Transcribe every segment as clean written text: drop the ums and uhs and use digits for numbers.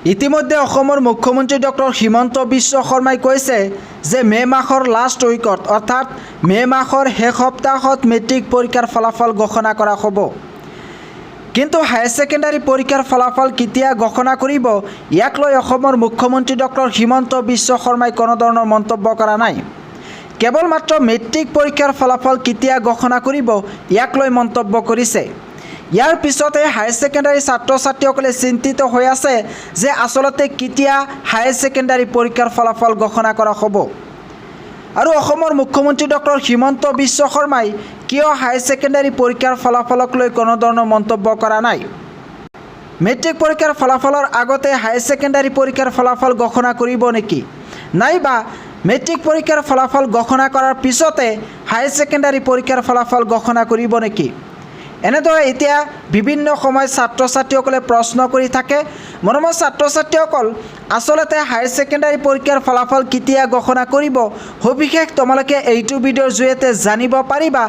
ইতিমধ্যে অসমৰ মুখ্যমন্ত্ৰী ডক্টৰ হিমন্ত বিশ্ব শৰ্মাই কৈছে যে মে' মাহৰ লাষ্ট উইকত, অৰ্থাৎ মে' মাহৰ শেষ সপ্তাহত মেট্ৰিক পৰীক্ষাৰ ফলাফল ঘোষণা কৰা হ'ব। কিন্তু হায়াৰ ছেকেণ্ডাৰী পৰীক্ষাৰ ফলাফল কেতিয়া ঘোষণা কৰিব, ইয়াক লৈ অসমৰ মুখ্যমন্ত্ৰী ডক্টৰ হিমন্ত বিশ্ব শৰ্মাই কোনো ধৰণৰ মন্তব্য কৰা নাই। কেৱল মাত্ৰ মেট্ৰিক পৰীক্ষাৰ ফলাফল কেতিয়া ঘোষণা কৰিব, ইয়াক লৈ মন্তব্য কৰিছে। ইয়াৰ পিছতে হায়াৰ ছেকেণ্ডাৰী ছাত্ৰ ছাত্ৰীসকলে চিন্তিত হৈ আছে যে আচলতে কেতিয়া হায়াৰ ছেকেণ্ডাৰী পৰীক্ষাৰ ফলাফল ঘোষণা কৰা হ'ব আৰু অসমৰ মুখ্যমন্ত্ৰী ডক্টৰ হিমন্ত বিশ্ব শৰ্মাই কিয় হায়াৰ ছেকেণ্ডাৰী পৰীক্ষাৰ ফলাফলক লৈ কোনো ধৰণৰ মন্তব্য কৰা নাই। মেট্ৰিক পৰীক্ষাৰ ফলাফলৰ আগতে হায়াৰ ছেকেণ্ডাৰী পৰীক্ষাৰ ফলাফল ঘোষণা কৰিব নেকি, নাইবা মেট্ৰিক পৰীক্ষাৰ ফলাফল ঘোষণা কৰাৰ পিছতে হায়াৰ ছেকেণ্ডাৰী পৰীক্ষাৰ ফলাফল ঘোষণা কৰিব নেকি, এনেদৰে এতিয়া বিভিন্ন সময়ত ছাত্ৰ ছাত্ৰীসকলে প্ৰশ্ন কৰি থাকে। মৰমৰ ছাত্ৰ ছাত্ৰীসকল, আচলতে হায়াৰ ছেকেণ্ডাৰী পৰীক্ষাৰ ফলাফল কেতিয়া ঘোষণা কৰিব, সবিশেষ তোমালোকে এইটো ভিডিঅ'ৰ জৰিয়তে জানিব পাৰিবা।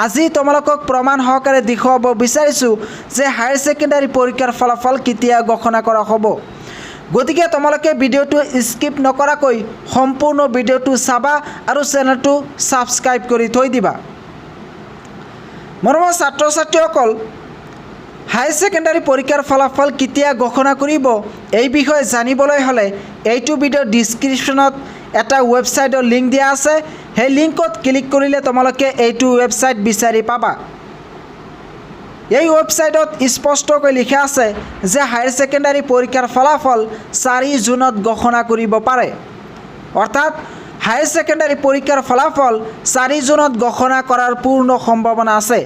আজি তোমালোকক প্ৰমাণ সহকাৰে দেখুৱাব বিচাৰিছোঁ যে হায়াৰ ছেকেণ্ডাৰী পৰীক্ষাৰ ফলাফল কেতিয়া ঘোষণা কৰা হ'ব। গতিকে তোমালোকে ভিডিঅ'টো স্কিপ নকৰাকৈ সম্পূৰ্ণ ভিডিঅ'টো চাবা আৰু চেনেলটো ছাবস্ক্ৰাইব কৰি থৈ দিবা। মৰমৰ ছাত্ৰ ছাত্ৰীসকল, হায়াৰ ছেকেণ্ডাৰী পৰীক্ষাৰ ফলাফল কেতিয়া ঘোষণা কৰিব, এই বিষয়ে জানিবলৈ হ'লে এইটো ভিডিঅ'ৰ ডিছক্ৰিপশ্যনত এটা ৱেবছাইটৰ লিংক দিয়া আছে। সেই লিংকত ক্লিক কৰিলে তোমালোকে এইটো ৱেবছাইট বিচাৰি পাবা। এই ৱেবছাইটত স্পষ্টকৈ লিখা আছে যে হায়াৰ ছেকেণ্ডাৰী পৰীক্ষাৰ ফলাফল 4 জুনত ঘোষণা কৰিব পাৰে। অৰ্থাৎ হায়াৰ ছেকেণ্ডাৰী পৰীক্ষাৰ ফলাফল 4 জুনত ঘোষণা কৰাৰ পূৰ্ণ সম্ভাৱনা আছে।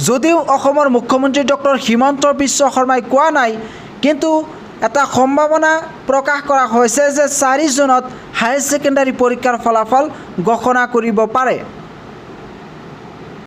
যদিও অসমৰ মুখ্যমন্ত্ৰী ডক্টৰ হিমন্ত বিশ্ব শৰ্মাই কোৱা নাই, কিন্তু এটা সম্ভাৱনা প্ৰকাশ কৰা হৈছে যে 4 জুনত হায়াৰ ছেকেণ্ডাৰী পৰীক্ষাৰ ফলাফল ঘোষণা কৰিব পাৰে।